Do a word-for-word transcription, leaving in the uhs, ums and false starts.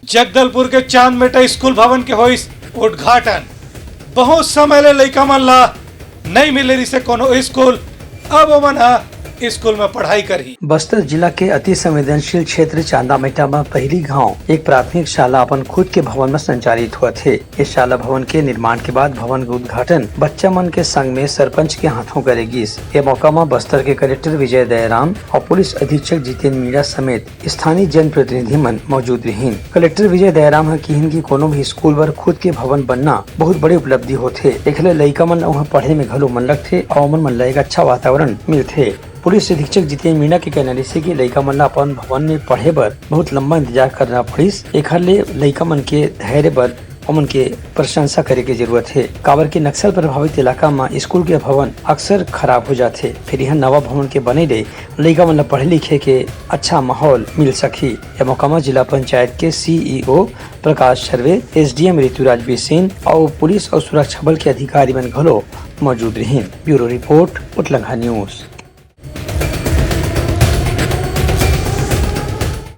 जगदलपुर के चांदमेटा स्कूल भवन के होइस उद्घाटन। बहुत समय ले लइका मन ला नइ मिले रिसे कोनो स्कूल, अब ओमन ह स्कूल में पढ़ाई करही। बस्तर जिला के अति संवेदनशील क्षेत्र चांदामेटा म पहिली घांव एक प्राथमिक शाला अपन खुद के भवन म संचालित होत हे। ये शाला भवन के निर्माण के बाद भवन के उद्घाटन बच्चा मन के संग में सरपंच के हाथों करे गिस। ये मौका म बस्तर के कलेक्टर विजय दयाराम और पुलिस अधीक्षक जितेन मीणा समेत स्थानीय जनप्रतिनिधि मन मौजूद रिहीन। कलेक्टर विजय दयाराम ह किहिन कि कोनो भी स्कूल बर खुद के भवन बनना बहुत बड़े उपलब्धि होथे। एखर ले लइका मन ल उहाँ पढ़े में घलो मन लगथे और ओमन मन ल एक अच्छा वातावरण मिलथे। पुलिस अधीक्षक जितेन मीणा के कहना रिहिसे कि लइका मन ल अपन भवन में पढ़े बर बहुत लंबा इंतजार करना पड़िस। एखर ले लइका मन के धैर्य बर ओमन के प्रशंसा करे के जरूरत हे, काबर कि नक्सल प्रभावित इलाका म स्कूल के भवन अक्सर खराब हो जाथे। फिर यहाँ नवा भवन के बने ले लइका मन ल पढ़े लिखे के अच्छा माहौल मिल सकही। ये मौका म जिला पंचायत के सीईओ प्रकाश सर्वे, एसडीएम ऋतुराज बिसेन और पुलिस और सुरक्षा बल के अधिकारी मन घलो मौजूद रिहीन। Bureau report, Utlangha news.